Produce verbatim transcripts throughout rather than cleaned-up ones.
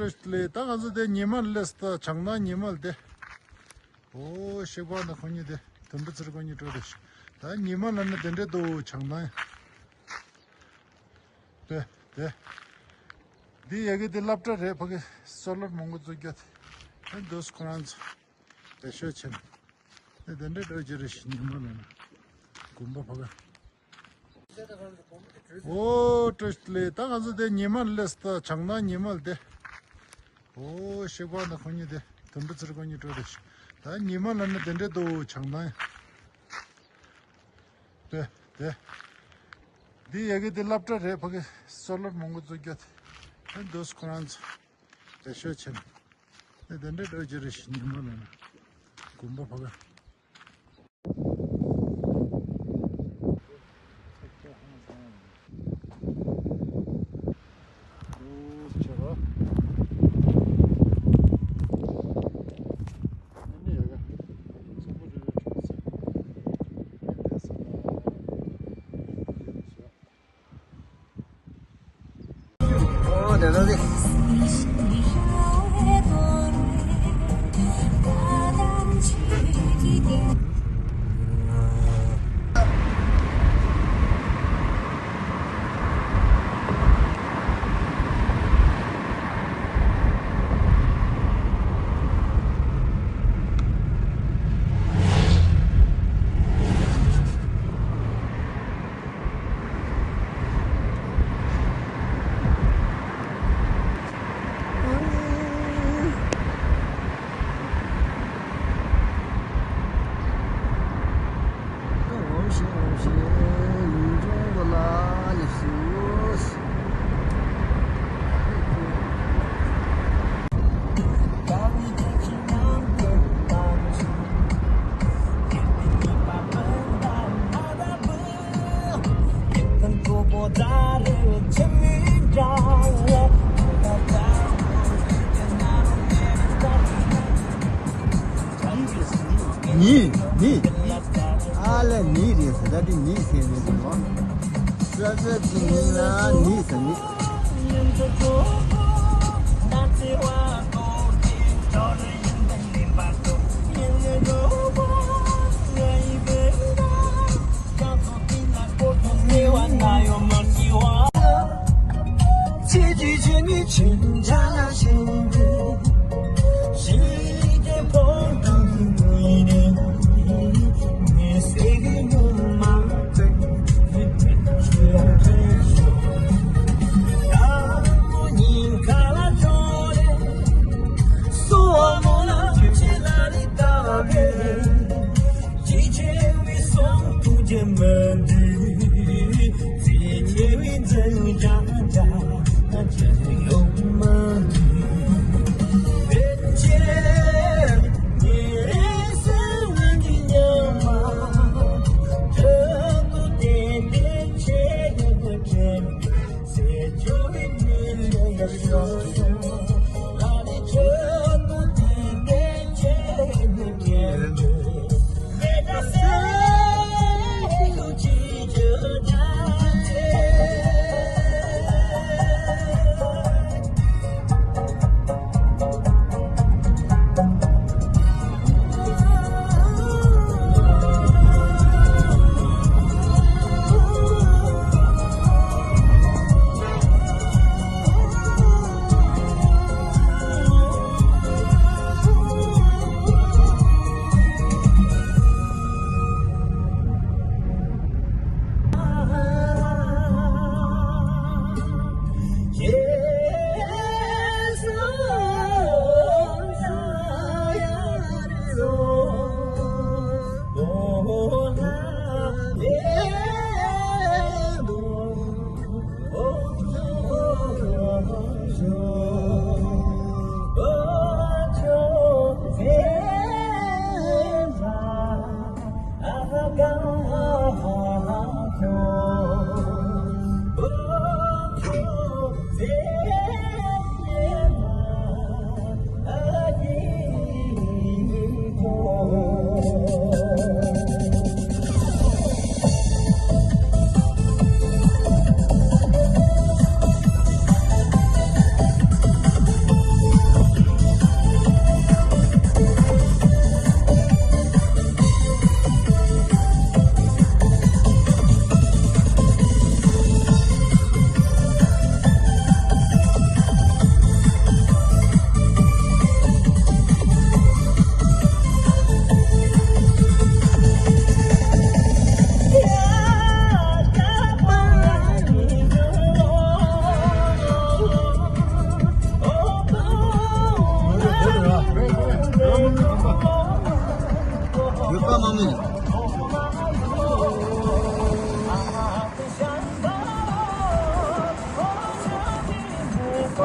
ལས་ད་ང་ཚོ་དེ་ཉི་མ་སླེབས་ད་བྱང་ཐང་ཉི་མ་དེ། ཨོ་ཤེག་པ་ན་ཁོ་གཉིས་དེ་དོན་འགྲུབ་ཚེ་རིང་ཁོ་གཉིས་འགྲོ་རེད། ད་ཉི་མ་ལ་ནི་དེ་འདྲས་འདུག་བྱང་ཐང་དེ་དེ། འདི་ཡ་གི་དེ་སློབ་གྲྭ་རེད། ཕ་གི་སོ་ལར་མང་པོ་བཙུགས་རྒྱུ་དེ་འདུག་ཁོ་རང་ཚོ་བེད་སྤྱོད་བྱས་ནས་དེ་དེ་འདྲས་འགྲོ་རྒྱུ་རེད། ཉི་མ་ལ་ནི་དགོན་པ་ཕ་གི། ཨོ་བཀྲ་ཤིས་བདེ་ལེགས། ད་ང་ཚོ་དེ་ཉི་མ་སླེབས་ད་བྱང་ཐང་ཉི་མ་དེ། ཨོ་ཤེག་པ་ན་ཁོ་གཉིས་དེ་དོན་འགྲུབ་ཚེ་རིང་ཁོ་གཉིས་འགྲོ་རེད། ད་ཉི་མ་ལ་ནི་དེ་འདྲས་འདུག་བྱང་ཐང་དེ་དེ། འདི་ཡ་གི་དེ་སློབ་གྲྭ་རེད། ཕ་གི་སོ་ལར་མང་པོ་བཙུགས་རྒྱུ་དེ་འདུག་ཁོ་རང་ཚོ་བེད་སྤྱོད་བྱས་ནས་དེ་དེ་འདྲས་འགྲོ་རྒྱུ་རེད། ཉི་མ་ལ་ནི་དགོན་པ་ཕ་གི། ནི་ནི། ཨ་ལས་ནི་རེད་ཟེར། ད་དེ་ནི་ཟེར་རེད་ཟེར་བ། ས་ས་ཅི་ནི་ལ་ནི་ཟེར་ནི།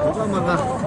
ལོ་མ་ང་